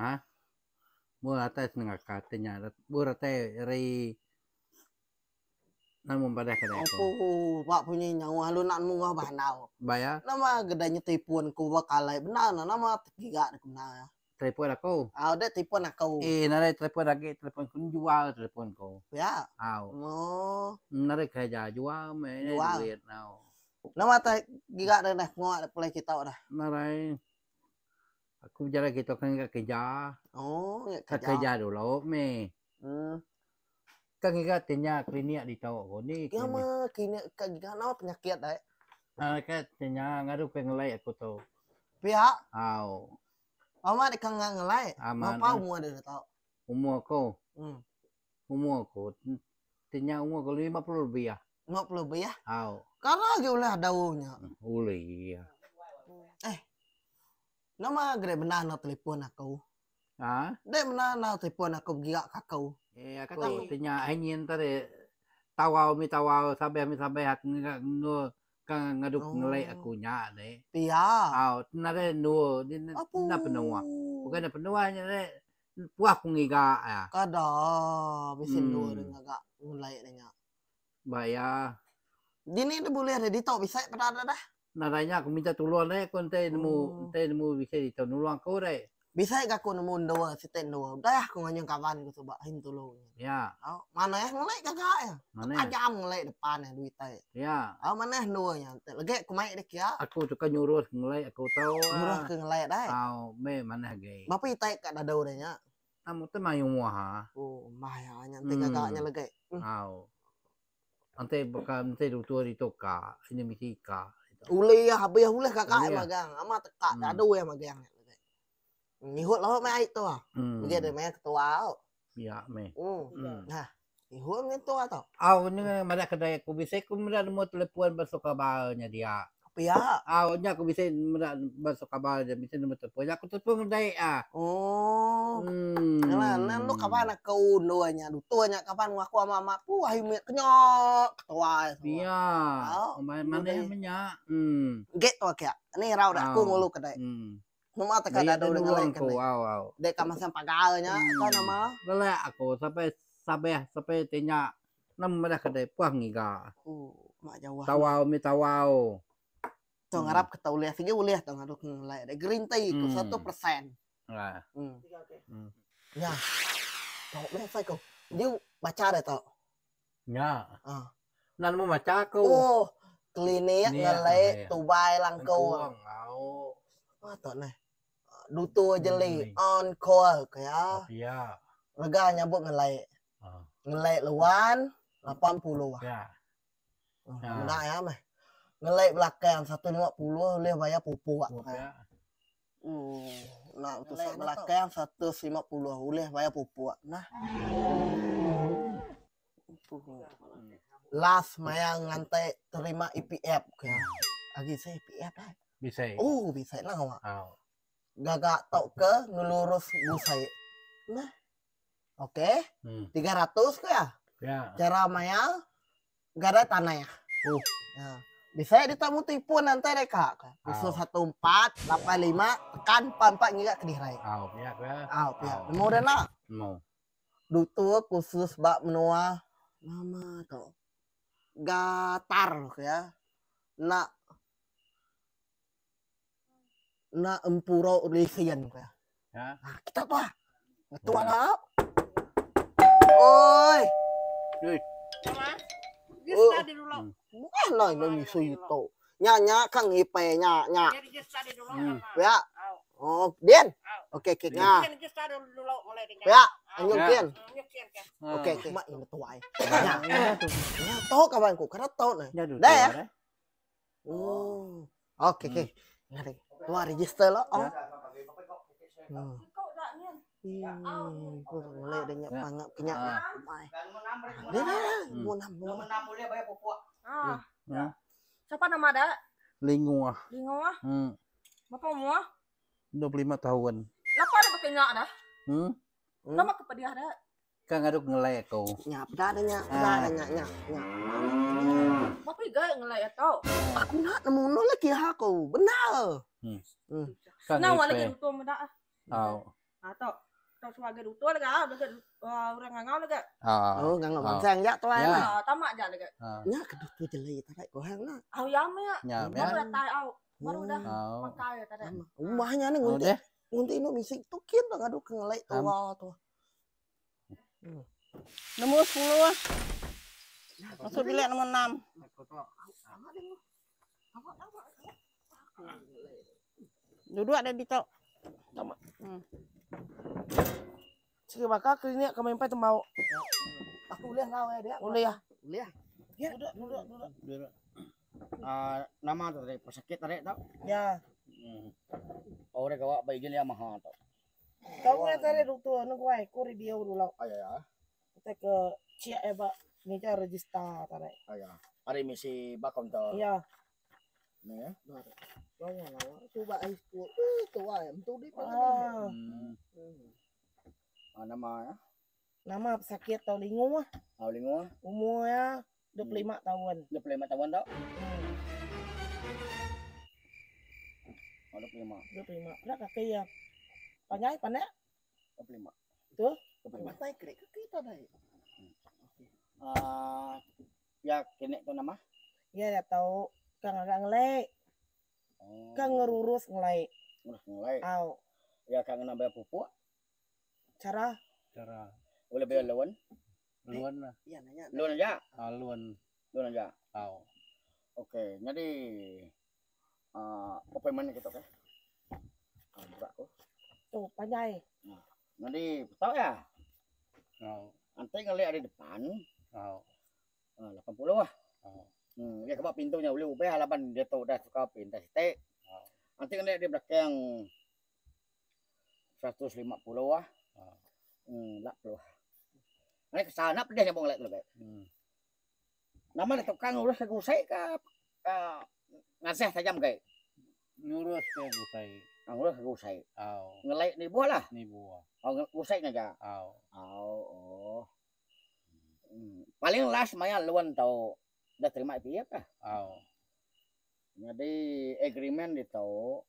Ha? Mbuh datai senengaka ti nya mbuh datai ari nemu padah kedai aku. Apu ba punyi nyawa lalu enda nemu enggau bandau. Ba iya. Nama gedai nya telefon ku ba kalai bendar ne nama tegiga ne bendar iya. Telefon aku. Au deh telefon aku. Eh nadai telefon agi telefon ku jual telefon ku. Pia. Au. Oh. Nadai kereja jual meh Jual. duit au. Nama tai giga deh neh pengawa deh pulai kitu dah. Nadai. Aku bejalai kitu kan ngiga kerja. Oh, ngiga Ka kerja. kerja dulu meh. Hmm. Ka ngiga ti nya klinik ditu ko ni Iya klinik. meh klinik ka giga nama penyakit dai. Ah ka ti nya ngadu ke ngelai aku tu. Pia. Au. Amat deka ngelai. Amat. Berapa umur deh tu? Umur aku. Hmm. Umur aku ti nya umur aku 50 lebih ah. 50 lebih ah. Au. Kala agi ulih adau nya. Ulih. Eh. Nama gerai bendar enggau telefon aku. Ha? Dek bendar enggau telefon aku begiga ke aku. Eh aku ti nya ai nyin tadi tawau mi tawau sabeh mi sabeh aku ngiga endur ka ngadu pengelai aku nya deh. Pia. Au nadai endur enda penuh. Bukan enda penuh nya deh puah ku ngiga iya. Kada bisi endur ngaga ngelai ne nya. Ba iya. Dini deh bulih deh ditu bisi peda deh dah. Nadai nya aku minta tulung deh aku enti nemu enti nemu bisi ditu nulung aku deh. Bisi ga aku nemu endur siti endur udah aku nganyung kaban ku suba hin tulung. Ya. Au manah ngelai gaga iya. Manah. Tajam ngelai depan iya duit ai. Ya. Au manah endur nya legi ku mai deh kia. Aku suka nyurus ngelai aku tu. Nyurus ke ngelai dai. Au meh manah agi. Bapa itai ka dadu deh nya. Amu te mayuh ha. Oh maya nya enti gaga nya legi. Au. Enti baka enti dutur ditu ka, ini mesti ka. Ulih iya habis ulih gaga iya magang. Amat teka dadu iya magang nya legi. Ngihut lalu meh ai tu. Megi deh meh ketua tu. Pia meh. Nah. Ihut meh tua tu. Au nya madah kedai aku bisi ku meda nombor telefon ba sukabar nya dia. Pia. Au nya aku bisi meda ba sukabar dia bisi nombor telefon. Nya aku telefon kedai ah. Oh. Hmm. Nya lah lu kaban aku endur nya dutur nya kaban aku amat amat puh ahi mit kenya ketua. Pia. Au. Manah meh nya. Hmm. Gek tu ake. Ni irau dak aku ngulu kedai. Hmm. Nama teka Daya dadu deh dengan nulung lain aku kena. au au. Dek ka masang pagar nya atau nama. Lelak aku sampai sabeh sampai ti nya nem madah kedai puah ngiga. Oh, mak jauh. Tawau mi tawau. Tu ngarap ke ulih sigi ulih tu ngadu ke ngelai dek gerinti ku 1%. Ha. Hmm. Nya. Tok meh sai ku. Ju baca deh tok. Nya. Ah. Enda nemu macha aku. Oh, klinik ngelek tubai langkung. Au. Ah, tok neh. Dutur jeli on call ke ya. Pia. Rega nyabut ngelek. Ah. Ngelek luan 80. Pia. Meda ya meh. Ngelek belakang 150 ulih bayar pupuk. Pia. Ooh, nak tusuk belakang 150 ulih bayar pupuk nah. Last maya nganti terima EPF ke. Agi seh EPF dai. Bisi. Oh, bisi lah awak. Au. Gaga tauka ngelurus busai. Nah. Okey. Hmm. 300 ke ya? Ya. Cara maya Garai tanah. Oh. Ha. Bisa ditamu telefon nanti deka. Khusus 14 85 tekan 44 ngiga ke dirai. Au pia ke. Au pia. Nemu dah nak? Nemu. Dutur khusus ba menua nama tu? Gatar ke ya. Nak Enda empurau lesen ku iya. Ya. Ha, kita tu ah. Ngetu ala. Oi. Oi. Oh. Bukan lah ini isu itu. Nya nya kang ngipe nya nya. Ya. Oh, Din. Okey okey nya. Ya, anjung Din. Okey okey. Mak ini tuai. Nya. Nya tu kawan ku kada tu ni. Dah ya. Oh. Okey okey. Ngari. Tua register lah. Oh. Hmm. Hmm, boleh dia nyak pangap kenyak. Mai. Dia dah, mu nam mu nam. boleh bayar pupuk. Ah. Ya. Siapa nama dak? Linguah. Linguah. Hmm. Berapa umur? 25 tahun. Lapa dah berkenyak dah? Hmm. Nama ke pediah dak? Ka ngaduk ngelai aku. Nya peda dah nya, peda dah nya nya nya. Berapa iga ngelai atau? Aku nak nemu nu lagi ha aku. Benar. Hmm. Hmm. Ka Nah, wala ngipe. lagi rutu meda ah. Au. Ha tu. Tu sebagai dutur ga deka orang ngangau lega. Oh ngangau mansang ja tuai lah. Tama ja lega. Nya ke dutur jeli tarai ko hang lah. Au ya meh. Baru datai au. Baru dah makai tadi. Rumah nya ni nguntik nguntik indu misi tu kin tu ngadu ke ngelai tua tu. Nombor 10. Masuk bilik nombor 6. Duduk ada di tok. Tama. Sigi baka klinik ke mimpi tembau. Aku ulih ngau eh dia. Ulih ya. Ulih. Ya. Duduk, duduk, duduk. Duduk. Uh, nama tu tadi pesakit tadi tu. Ya. Oh, dia gawa ba izin Yamaha tu. Kau ngai tadi doktor nu guai ku radio dulu. Aya ya. Kita ke cik eh ba meja register tadi. Aya. Hari misi ba kaunter. Ya. Ni ya. Lawa lawa. Cuba ai tu eh tu ai tu di Ah. Ah, nama ya. Nama pesakit tau lingu ah. Ah, lingu ah. Umur ya 25 tahun. 25 tahun tau. Oh, 25. 25. Berapa kaki ya? Panjai pendek? 25. Tu? 25. Matai krek ke kita dai. Ah, ya kene tu nama? Ya dah tahu. Kang agak ngelek. Oh. Kang ngerurus ngelek. Ngurus ngelek. Au. Ya kang ngena bayar pupuk. Cara Cara Boleh bayar loan. Luan lah. Ya nanya. Loan aja. Ah, luan. Loan aja. Au. Okey, jadi appointment kita okey. Ah, buka aku. tu panjai. Jadi tahu ya. Au. Nanti ngeliat di depan Au. 80 lah. Au. Dia kebab pintunya boleh ubah halaman dia tu dah suka pintu sitik. Au. Nanti ngeliat di belakang 150 lah. Au. Lak puluh. Ini ke sana pedih nyambung ngeliat tu lebih. Nama dia tukang urus ke gusai ke ngasih tajam ke? Ngurus ke gusai. Ah, ngurus ke gusai. Au. Ngelai ni buah lah. Ni buah. Oh, gusai aja. Au. Au, oh. Paling last maya luan tau dah terima IPF lah. Au. Jadi agreement dia tahu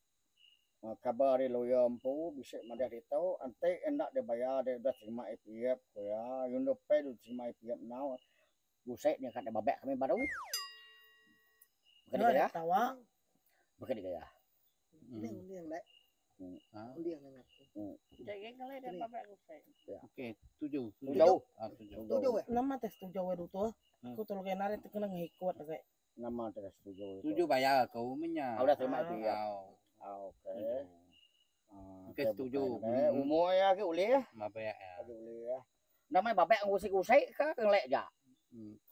kabar dari lawyer empu bisa madah dia tahu nanti hendak dia bayar dia dah terima IPF ko ya. You no pay dia terima IPF now. Gusai ni kat babek kami baru. Bukan dia gaya? Tawa. Bukan dia gaya. Undi undi dai. Ha? Undi nanya. Jadi kalau dia babak gusai. Okey, tujuh. Tujuh. Ah, tujuh. Tujuh eh. Nama tes tujuh we tu. Aku tolong kena dia kena ngikut lagi. Nama tes tujuh. Tujuh bayar kau menya. Ah, udah terima IPF. Au. Ah, okey. Okey, setuju. Umur ya ke boleh ya? Mabek ya. Ke boleh ya. Nama babek ngusik-usik ke ngelek ja?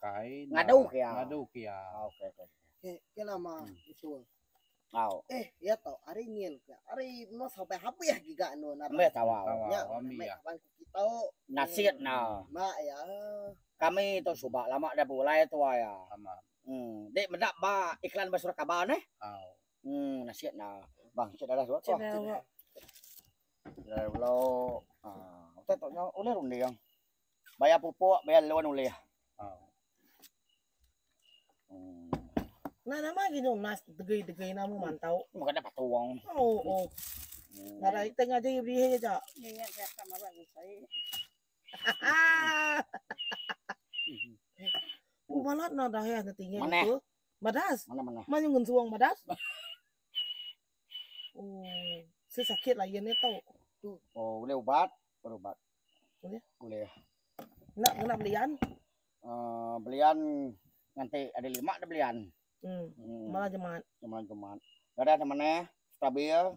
Kai. Ngadu ke ya? Ngadu ke ya. Ah, okey okey. Ke ke nama itu. Au. Eh, ya tau, hari nyin ke. Hari no sampai habis giga no na. Ambil tahu. Ya, Ambil ya. Kawan kita. Nasihat nah. Mak ya. Kami tu subak lama dah mulai tua ya. Sama. Dek mendak ba iklan bersurat kabar ni. Au. Nasihat nah. Bang, cik dah surat tu. Cik Dah lo. Ah, tak tahu oleh rundi yang. Bayar pupuk, bayar loan oleh. Au. Nah, nama gini nas degai-degai nama mantau. Bukan dapat uang. Oh, oh. Nah, tengah aja beli aja. Ingat cakap babak gusai. Oh, malat nah dah ya nantinya Mana? itu. Madas. Mana mana? Mana yang suang madas? Oh, saya sakit lah ini tau. Oh, boleh ubat, boleh ubat. Boleh? Boleh. Nak nak belian? Belian nanti ada 5 ada belian. Malah jemaat. Malah jemaat. Ada temannya stabil.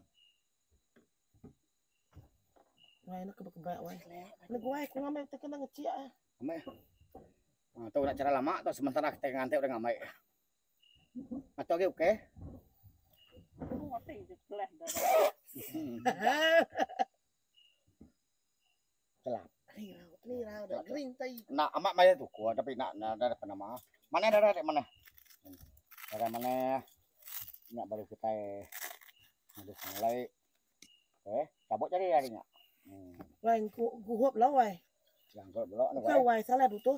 Wah, ini kebak-kebak wah. Ini gue aku ngambil terkena ngecik ah. Ambil. Atau nak cara lama atau sementara kita ngantik udah ngambil. Atau okey okey. Celap. Ni lah dah green tai. Nak amat maya tu kuat tapi nak nak ada nama. Mana dah ada mana? Ada mana? Nak baru kita ada mulai. Cabut jadi hari ni. Wah, ku ku hop lah wah. Yang kau belok ni. Kau wah salah tu tu.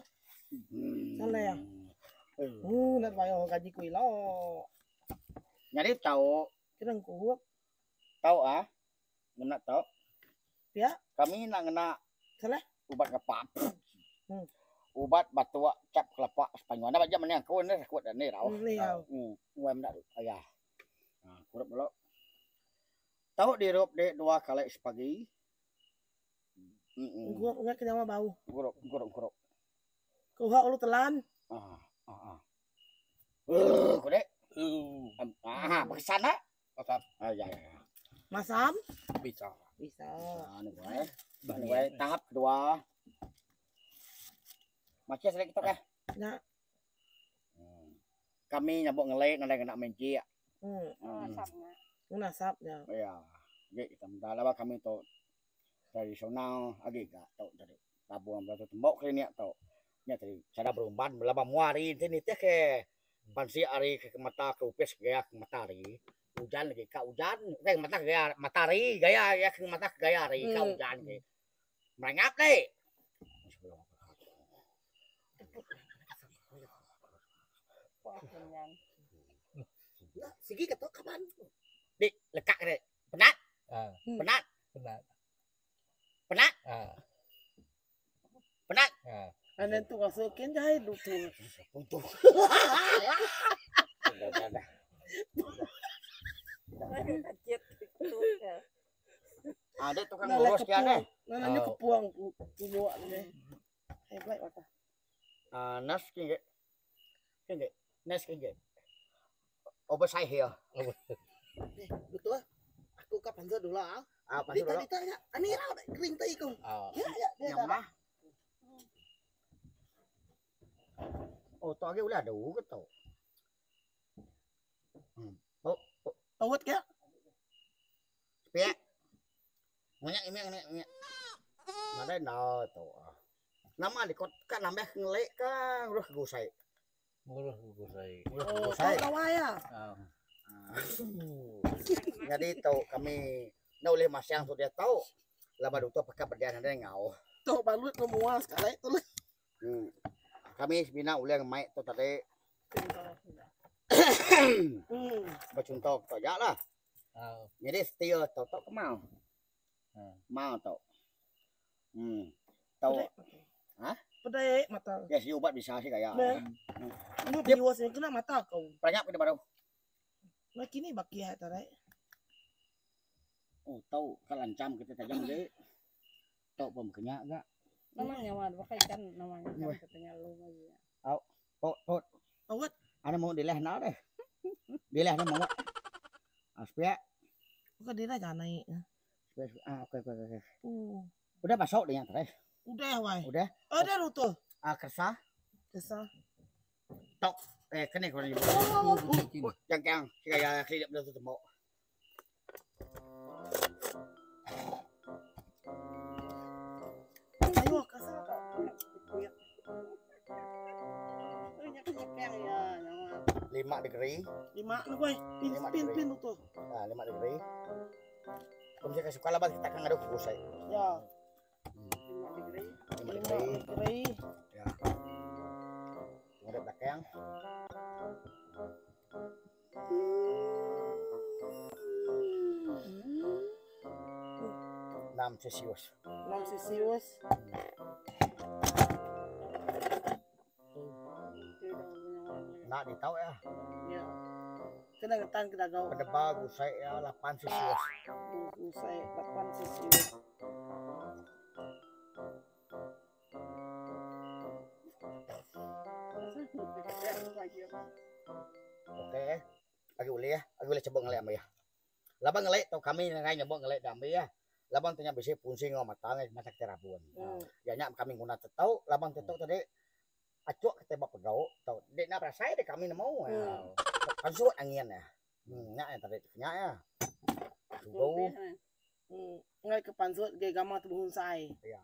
Salah ya. Nak bayar gaji kui lah. Jadi tahu. Kena ku hop. Tahu ah? Nak tahu. Pia. Kami enda ngena Salah. ubat ngapa. Ubat batuk chap kelapa Sepanyol. Enda ba mending aku enda takut enda irau. Irau. Wai meda aya. Kurup dulu. Tau dirup dik dua kali sepagi. Gurup ngai ke nyawa bau. Gurup gurup gurup. Kuha ulu telan. Ah ah ah. Uh ku dik. Ah bekesan dak. Masam. Ah ya ya. Masam? Bisa. Bisa. Ah ni wai. Ni wai tahap kedua. Macam sering kita kah? Nya. Kami nyabuk ngelik nadai ngena magic. Hmm. Asap nya. Ngena asap nya. Ya. Agi kita meda laban kami tu tradisional agi ga tu tadi. Tabung bala tu tembu klinik tu. Nya tadi cara berumban laban mua hari ti nitih ke pansik ari ke mata ke opis gaya ke mata hari ujan agi ka ujan ukai mata gaya mata hari gaya iya ke mata ke gaya hari ka ujan agi. Merangap deh. Sigi ke tu kaban. Dik lekak dek. Penat. Penat. Penat. Penat. Penat. Anan tu rasa ken jai lu tu. Puntung. Ah, dek tukang ngurus kian eh. Nana nyu kepuang tunjuk ni. Eh, baik mata. Ah, nas kinge. Kinge. Nas kinge. Oversize here. Eh, betul ah. Aku ka panjat dulu ah. Ah, panjat dulu. Dita, dita, ya. Ani rau kering tai kau. Ya, ya, dia Yang mana? Oh, tu agi ulih adu ke tu? Hmm. Oh, oh. Tawat ke? Sepiak. Munyak ini ini ini. Nadai enda tu. Nama dikot ka nambah ngelik ka ngurus gusai. Ngurus gusai. Ngurus Oh, gusai. tau tawai ya. Ah. Nyadi tu kami enda ulih masang tu diatu laban utuh peka pedian nadai ngau. Tu balut ke mua sekali tu lah. Kami semina ulih ngemai tu tadi. Bechunto tu aja lah. Nyadi steel tu tu ke mau. Mau tu. Hmm. Tu. Ha? Pedai mata. Ya si ubat bisa si gaya. Mu biwas ni kena mata kau. Perangap kena baru. Nah kini baki hai tarai. Oh tau ka lancam kita tajam ge. Tau pun kenya ga. Nama nyawa pakai ikan namanya kan katanya lu lagi. Au. Pot pot. Awat. Ana mau dileh na deh. Dileh na mau. Ah sepiak. Bukan dia dah naik. Sepiak. Ah okey okey okey. Oh. Udah masuk dia terus. Udah wai. Udah. Oh, dah rutuh. Ah kersa. Kersa. Tok. Eh kena kau ni. Jangkang. Kaya kelidap dah tu tembok. Ayo kersa kau. 5 degree. 5 ni wai. Pin pin pin tu. Ah 5 degree. Kau mesti kasih kalabat kita akan ngaduk usai. Ya. 5 degree. 5 degree. degree. Ya. Ngaduk belakang. Enam Celsius. 6 Celsius. Nak ditau ya. Ya. Kena ngetan ke dagau. Penebal gusai ya 8 Celsius. Gusai 8 Celsius. Okey. Agi ulih ya. Agi ulih cuba ngelek ambi ya. Laban ngelek tau kami ngai nyebut ngelek da ambi ya. Laban tu nya bisi fungsi enggau mata ngai mata kitai rabun. Ya nya kami nguna tetau laban tetau tadi achuk kitai ba pegau tau dik enda berasai deh kami nemu. Pansut angin ya. Nya ya tadi nya ya. Sugu. Ngai ke pansut ge gama tu bunsai. Ya.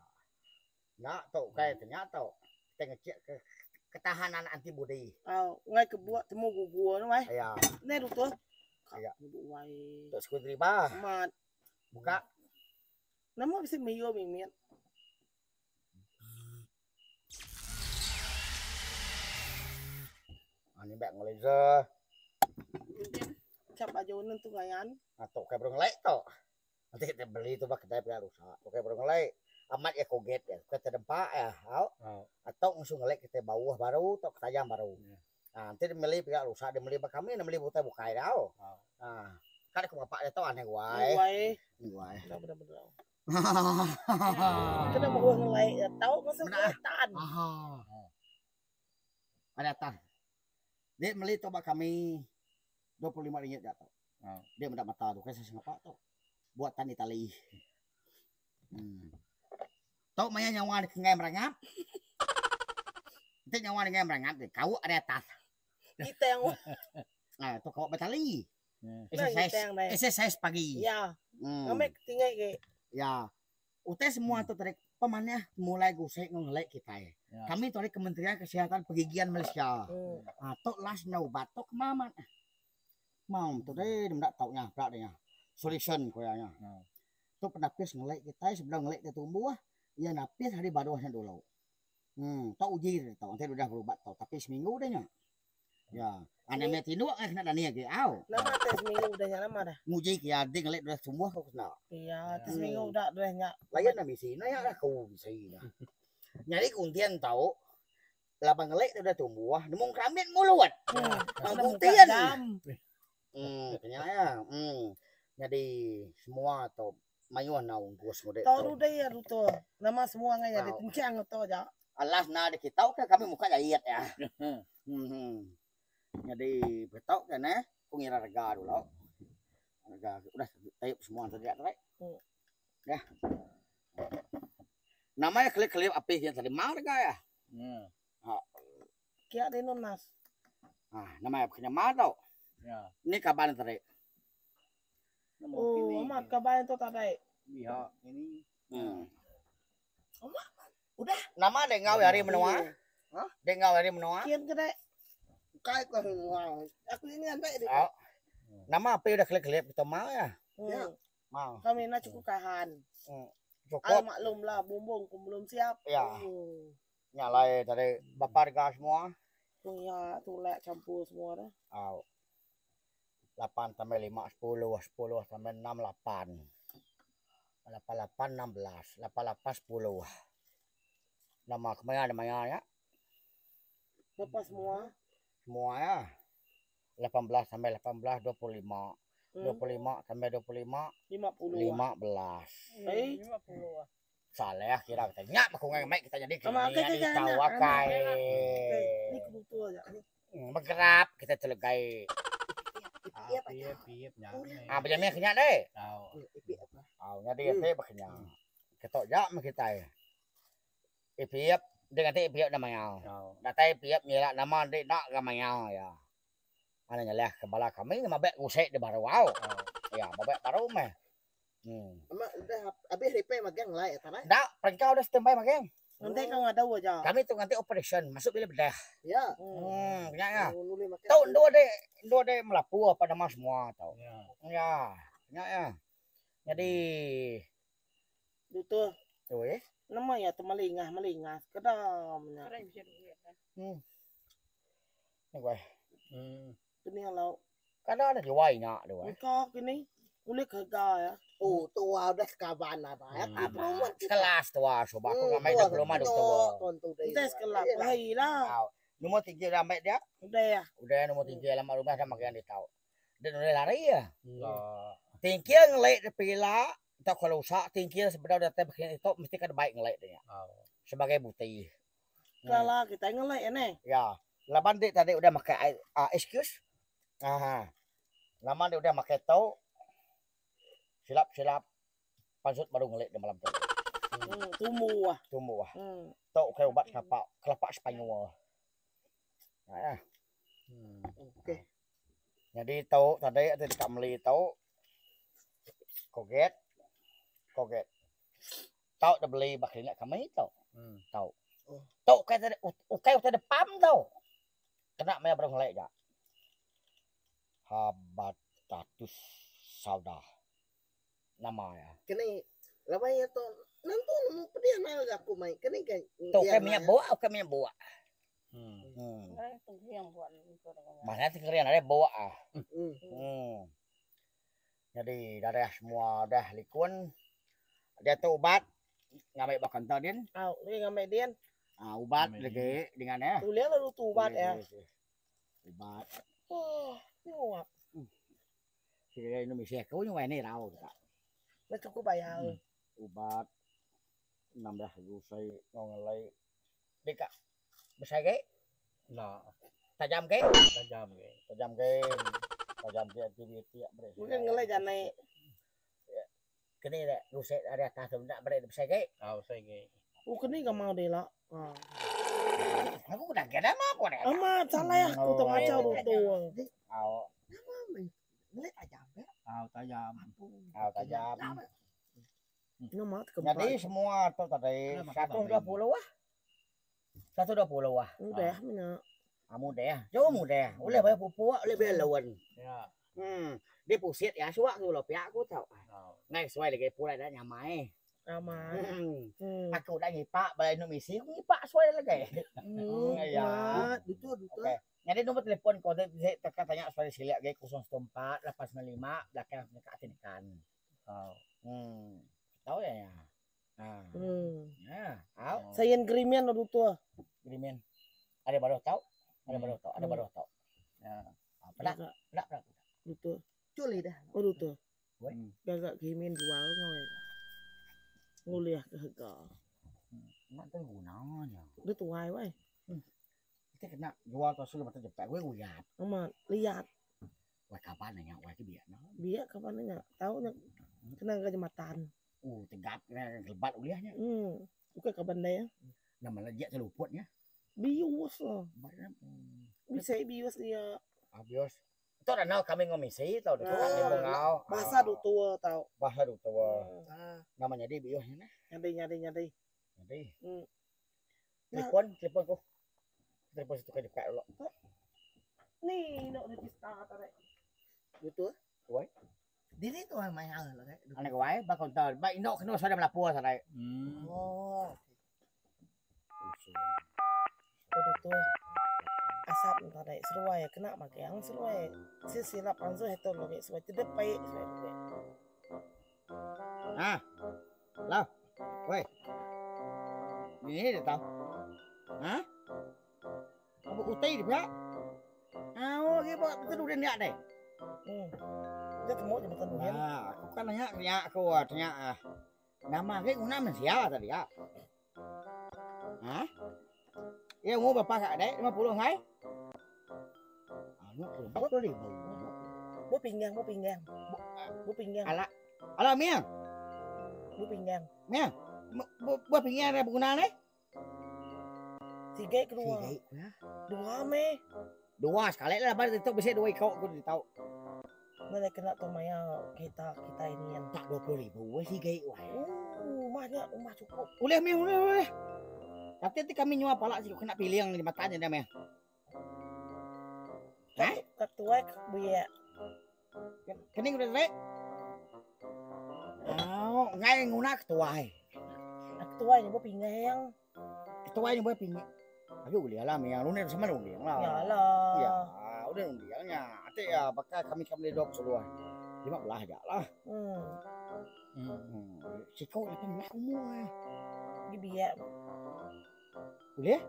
Nya tu kai tu nya tu. Kitai ngecek ke ketahanan antibody. Au, ngai ke buat temu gugur tu ai. Ya. Ne tu tu. Ya. Wai. Tu sekul deriba. Amat. Buka. Nama bisi meyo mimit. Ah ni beg laser. Cap baju nun tu ngayan. Ah tu kai baru ngelek tu. Enti kita beli tu ba kedai pia rusa ukai baru ngelai. Amat iya koget iya ukai tedempa iya au. Atau ngasuh ngelai kitai bauh baru tauka tajam baru. Ha enti meli pia rusa dia meli ba kami enda meli ba utai bukai dau. Ha ka ku bapa diatu aneh guai. Guai. Kena bauh ngelai tau ngasuh tan. Ada tan. Dia meli tu ba kami 25 ringgit ja tu. Dia meda mata tu kai sengapa tu. Buatan Itali. Hmm. Tu maya nyawa dek enggai merangap. Enti nyawa enggai merangap tu kauk ari atas. Gitang. Ah tu kauk betali. Exercise exercise pagi. Ya. Hmm. Ngamik tinggi ke. Ya. Utai semua tu tadi pemanah mulai gusek enggau ngelek kitai. Ya. Kami tu ari Kementerian Kesihatan Pergigian Malaysia. Hmm. Ha, tu last enda ubat tu kema amat. Mau tu deh meda tau nya peda deh nya. Solution ku iya nya. Ya. Tu penapis ngelek kitai sebedau ngelek ti tumbuh iya napis ari baruh nya dulu. Hmm, tu uji deh tau enti udah berubat tau tapi seminggu deh nya. Ya. Anak meh tinduk ai kena dani agi au. Nama te seminggu udah nya nama dah. Nguji ke iya ding alik udah tumbuh ko kena. Iya te seminggu udah udah nya. Layan dah bisi nya dah ku bisi dah. Nyadi kuntin tau laban ngelik tu udah tumbuh nemu kerambit mulut. Hmm. Kuntin. Hmm kenya iya. Hmm. Nyadi semua tu mayuh enggau ungkus ngudi tu. Tau dudi iya tu. Nama semua ngai nyadi tenchang tu aja. Alas enda dikitau ke kami muka jait iya. Hmm. Nyadi beto ke neh ku ngira rega dulu. Rega udah taip semua tadi tadi. Dah. Nama iya kelip-kelip api nya tadi mau rega iya. Hmm. Ha. Kia deh nunas. Ha, nama iya kena mau tau. Ya. Ni kaban tadi. Oh, amat kaban tu tadi. Biha ini. Hmm. Amat. Udah. Nama dek enggau ari menua? Ha? Dek enggau ari menua? Kian ke dek? Ukai ko menua. Aku ini andai dek. Oh. Nama api udah kelip-kelip kita mau ya? Ya. Mau. Kami nak cukup kahan. Hmm. Cukup. Al maklum lah bumbung pun belum siap. Ya. Oh. Nya alai tadi bapa rega semua. Ya, tulak campur semua dah. Au. 8 tambah 5 10, 10 tambah 6 8. 8 8 16, 8 8 10. Nama kemaya ada maya nya? Berapa semua? Semua ya. 18 tambah 18 25. 25 tambah 25 50. 15. Eh, 50. Salah kira kita. Nya aku ngai mai kita jadi Sama, kini okey, okey, tahu anak, akai. Ni kebutuh aja ni. Bergerap kita telegai. Ah, piep piep nya. Ah, berjamin kenya deh. Tau. Ah, nyadi ati bekenya. Ketok ja meh kitai. Ipiep dia nganti ipiep dah mayau. Tau. Datai ipiep nyila nama dik enda ga mayau iya. Mana nyeleh ke bala kami mabek gusek di baru au. Ya, mabek baru meh. Hmm. Amat udah habis repair magang lai atas ai. Enda, perengka udah standby magang. Nganti kau ngadu aja. Kami tu nganti operation masuk bilik bedah. Ya. Hmm, nya ya. Nulih makan. Tu endur dek, endur dek melapu apa nama semua tu. Ya. Ya, nya ya. Jadi Doktor, tu eh. nama ya tu melingah melingah sekedar nya. Hmm. Ni gue. Hmm. Kini lau. Kada ada juai nya tu eh. Engkau kini ulih kerja ya. Oh, tua udah sekaban ada ya. Hmm. Sekelas tua suba aku ngamai diploma doktor. Udah sekelas hai lah. Nombor tiga dah ambil dia. Udah ya. Udah nombor tiga lama rumah dah makan dia tahu. Dia udah lari ya. Hmm. Tingkir ngelek dia pila atau kalau rusak tingkir sebedau datang begini itu mesti kada baik ngelek dia. Sebagai bukti. Kala kita ngelek ya ne. Ya. Laban dia tadi udah makai uh, excuse. Aha. Lama dia udah makai tau. Silap-silap pansut baru ngelek dia malam tu. Tumbuh ah. Tumbuh ah. Tok kai ubat kelapa, kelapa Sepanyol. Nah. Hmm. Okey. Jadi tau tadi ada dekat meli tau. Koget. Koget. Tau dah beli ba klinik kami tau. Hmm. Tau. Oh. Tau ukai tadi ukai utai depam tau. Kena maya baru ngelek ja. Habatatus sauda. Nama ya. Kini laban iya tu nentu nemu pedih nal ga aku mai kini ke Tu ukai minyak buak, ukai minyak buak. Hmm. Hmm. Mana tengkerian ada buak ah. Hmm. Hmm. Nyadi darah semua udah likun. Diatu ubat ngambi ba kaunter din. Au, ni ngambi din. Ah, ubat lagi dengan eh. Ulih lalu tu ubat ya. Ubat. Oh, ni uap. Sida indu misi aku nyuai ni rau kita. Enda cukup bayar. Ubat nambah gusai enggau ngelai. Deka besai agi? Enda. Tajam agi? Tajam agi. Tajam agi. Tajam agi antibiotik beri. Mungkin ngelai janai. Keni dek gusai ari atas tu enda beri besai agi? Au besai agi. Oh keni ga mau deh ila. Ha. Aku udah geda mah aku deh. Amat salah aku tu ngacau tu. Au. Nama meh ngelai tajam ke? Au tajam. Au tajam. Nama tekempat. Jadi semua tu tadi 120 ah. 120 ah. Mudah menya. Ah mudah. Jauh mudah. Ulih bayar pupuk, ulih bayar loan. Ya. Dia pusit ya suak tu lo pia aku tau. Ngai sesuai lagi pulai dah nyamai. Amat. Aku dah ngipak balai nu misi, aku ngipak sesuai lagi. Ya. Betul betul. Okey. Nyadi nombor telefon ko tu bisi teka tanya sesuai silik agi 014 895 belakang kat atin ikan. Tau ya ya. Ha. Ya. Au. Sayan gerimen lo dutua. Gerimen. Ada baruh tau. Ada baruh tau. Ada baruh tau. Ya. Peda, peda, peda. Dutua. Culi dah. Oh dutua. Woi. Gaga gerimen jual ngau. Ngulih ke harga. Nak tu gunanya. Dia tuai wai. Kita kena jual tu sudah betul jepek gue uyat. Amat liat. Wai kapan nanya wai ke biak no. Biak kapan nanya. Tahu nya kena ke jembatan. Oh tegap kena lebat ulihnya. Bukan kaban dia. Nama lejek terluputnya. Bius lah. Bisa bius dia. Ah bius. Tu dah nau kami ngomisi tau tu kan dia ngau. Bahasa du tua tau. Bahasa du tua. Nama nyadi bius nya nah. Nyadi nyadi nyadi. Nyadi. Telefon, telefon ku. Telefon situ ke jepek dulu. Ni nak register tarik. Betul. Woi. Diri tu orang main hal lah. Anak wai ba kaunter. Ba indok kena sada melapor sadai. Oh. Oh tu. Asap tarik seruai kena magang seruai. Silap anzu heto lagi seruai terdepai seruai. Ha. Lah. Woi. Ni dia tahu. Ha? Apa utai dia pula? Ah, okey buat betul dia niat deh. Dia temu je betul dia. Ha, aku kan nanya tanya aku tanya ah. Nama ke guna manusia tadi ya. Ha? Ya umur berapa kak dek? 50 ngai? Anu berapa ribu? Bu pinggang, bu pinggang. Bu pinggang. Ala. Ala Mia. Bu pinggang. Mia. Bu bu pinggang ada guna ni? Tiga ke dua? Tiga. Dua meh. Dua sekali lah baru itu bisa dua ikut aku tahu. Mana kena tu maya kita kita ini yang tak 20,000 weh tiga ikut. Oh, mahnya rumah cukup. Boleh meh, boleh boleh. Tapi nanti kami nyua palak sih kena pilih yang di matanya dah meh. Hah? Ketua biak. Kening udah rek. Oh, ngai nguna ketua. Ketua ni buat pinggang. Ketua ni buat pinggang. Aduh, boleh lah, Mia. Lu ni sama lu ni lah. Ya lah. Ya, udah lu ni nya. Ate ya, pakai kami kami dok seluar. 15 aja lah. Siko 18 umur. Di biak. Boleh?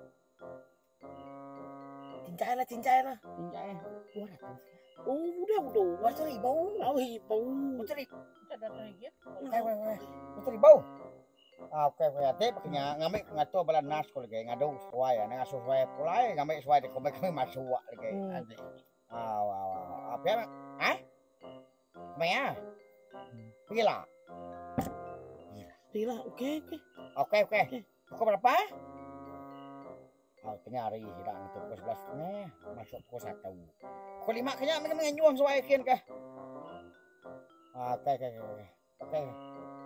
Cincai lah, cincai lah. Cincai. 200. Oh, udah, udah. 200 ribu. Oh, ribu. 200 ribu. Okey, okey, okey. 200 ribu. Ah, okey, okey. Ate paknya ngambil ngatur bala nas ko lagi ngadu sesuai, ngasuh sesuai pulai ngambil sesuai di kami kami masuk lagi. Ate. Ah, wah, wah. Apa ya? Hah? Maya? Pila. Pila, okey, okey. Okey, okey. Pukul berapa? Oh, tengah hari hilang itu pukul 11.30 masuk pukul 1. Pukul 5 kena mereka menganjuang sesuai kian ke? Ah, okey, okey, okey. Okey.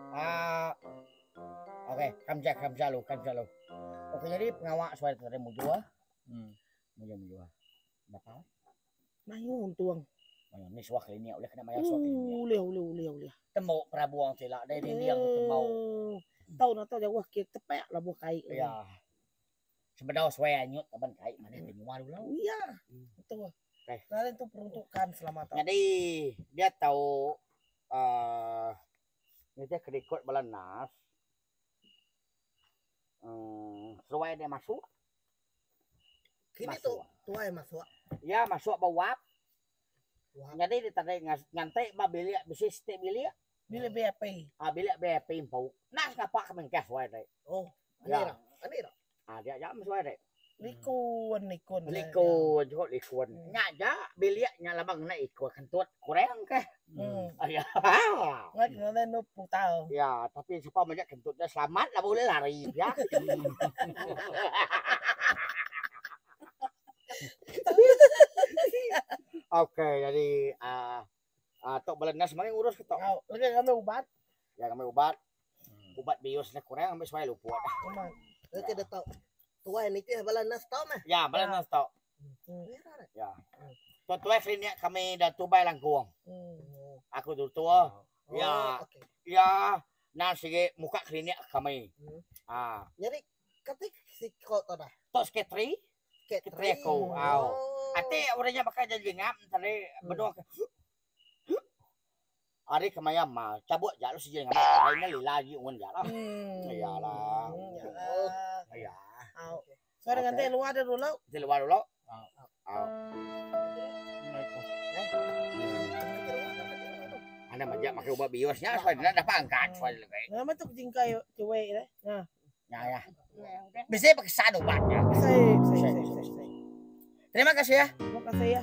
Ah, okey, kamja kamja lu, kamja lu. Okey, jadi pengawak sesuai tadi mujur. Mujur mujur. Berapa? Mayu untung. Mayu ni suah klinik oleh kena bayar suah klinik. Boleh, boleh, boleh, boleh. Temuk perabuang silap dia dinding tu temuk. Tahu nak tahu jauh ke tepak lah buah kaik. Ya. Sebenarnya suai anyut taban kaik mana tengok dulu. Ya. Betul. Okey. Nah, itu peruntukan selama tahun. Jadi dia tahu Uhh nitih ke rikod bala nas uhh seduai deh masuk. Kini tu tuai masuk. Iya masuk ba wap. Nyadi deh tadi nganti ba bilik bisi siti bilik. Bilik VIP. Ah bilik VIP empu. Enda sengapa ke mengkeh seduai deh. Oh. Ani ra. Ani ra. Ah dia aja meh seduai deh. Likun likun. Likun cukup likun. Nya aja bilik nya lama ngena ikun kentut kurang kah. Ya. Ngai kena nu putar. Ya tapi sapa meda kentut nya selamat lah boleh lari pia. Okey jadi aaa tu bala nurse mari ngurus ke tu. Lagi ngambil ubat. Ya ngambil ubat. Ubat bius nya kurang ambil suai luput. Okey dah tau. Tuai nitih bala nurse tau meh. Ya bala nurse tau. Ya. Tu tuai klinik kami da Tubai Langkung. Aku tu tua. Ya. Ya nang sigi muka klinik kami. Ha. Jadi kati siko tu dah. Tu sekretari. Sekretari aku. Au. Ati orang nya baka jengap tadi benung Ari kemaya ma cabut ja lu sijil ngamat ari nya lila agi un ja lah. Iya lah. Iya. Au. So dengan ti luar dia dulu. Ti luar dulu. Au. Anda majak makai ubat bius nya supaya enda dapat angkat supaya lebih. Nama tu jingkai cuek deh. Nah. Ya ya. Bisi pekesan ubat nya. Bisi, bisi, bisi. Terima kasih ya. Terima kasih ya.